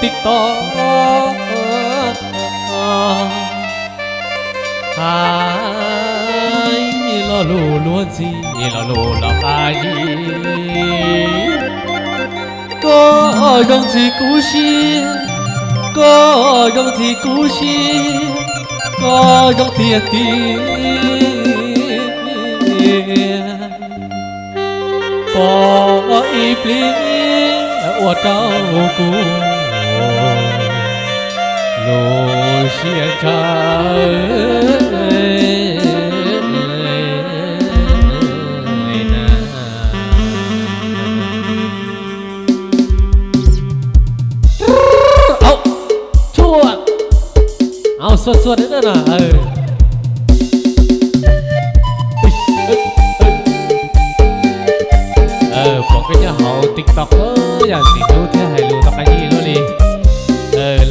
TikTok, hais lo lus luag ntxhi, lo lus los qab zib. Koj zoo ntxhi kub siab, koj zoo ntxhi kub siab, koj zoo tiag tiag. Pom ib pliag ua rau kuv lub siab ntshaw. Au, txhua, au, txhua txhua na. Pom koj nyob hauv TikTok yog ntxim hlub thiab hais lus tau qab zib luaj li.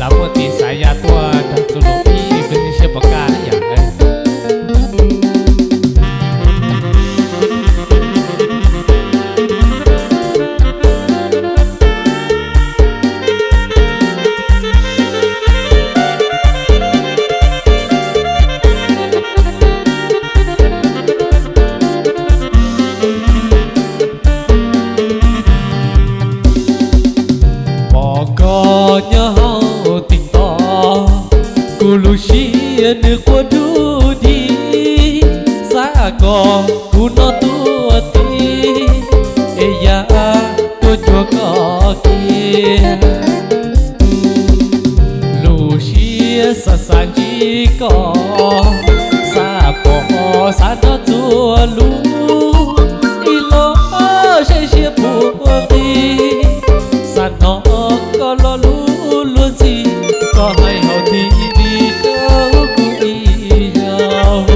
Lam muaj tis xav ya tuaj nrog txuj lus ib pliag siab pom kaj na yom. Pom koj nyob hauv TikTok, kuv lub siab nws quaj dub dig, xav kom kuv no tuaj tiv, es yam tuaj cuag koj kiag. Lub siab xav xav ntsib koj, xav pom xav nrog txuas lub, ib los seb siab puas nqis, xav hnov koj lo lus luag ntxhi, koj hais hauv TV rau kuv ib zaug.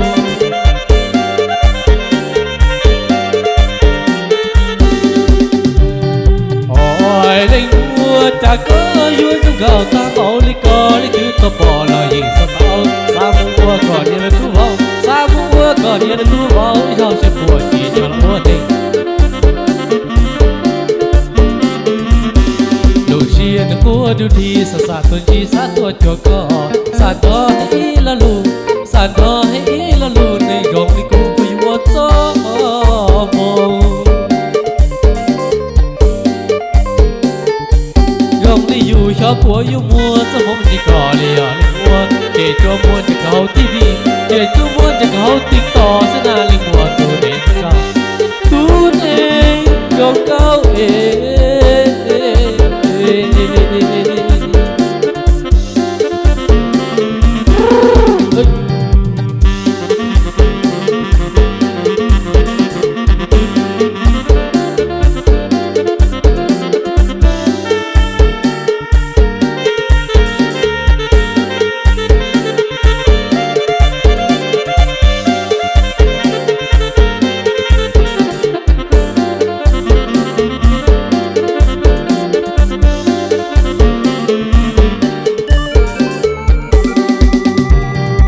Hos leej muam, cas koj yuav zoo nkauj tag npaum li ko, leej twg tau pom los yeej xav tau. Xav mus ua kom niam lawv tub vauv, xav mus ua kom niam lawv tub vauv, ib zaug seb puas tsim nyog los ua neeg. Lub siab nws quaj dub dig, xav xav tuaj ntsib, xav tuaj cuag koj, xav nrog hais ib lo lus, xav nrog hais ib lo lus, neeg zoo li kuv puas yuav muaj txoj moo. Zoo li yus xyov puas yuav muaj txoj hmoov tsis kom li os leej muam, ces tsuas muaj ntsia koj hauv TV, ces tsuas muaj ntsia koj hauv TikTok xwb na leej muam, tus neeg zoo nkauj, tus neeg zoo nkauj es.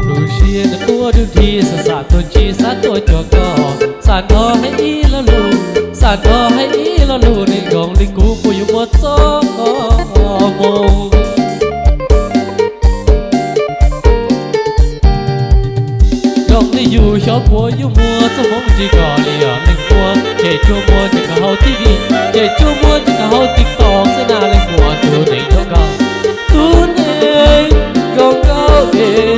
Lub siab nws quaj dub dig, xav xav tuaj ntsib, xav tuaj cuag koj, xav nrog hais ib lo lus, xav nrog hais ib lo lus, neeg zoo li kuv puas yuav muaj txoj moo. Zoo li yus xyov puas yuav muaj txoj hmoov tsis kom li os leej muam, ces tsuas muaj ntsia koj hauv TV, ces tsuas muaj ntsia koj hauv TikTok xwb na leej muam, tus neeg zoo nkauj, tus neeg zoo nkauj es.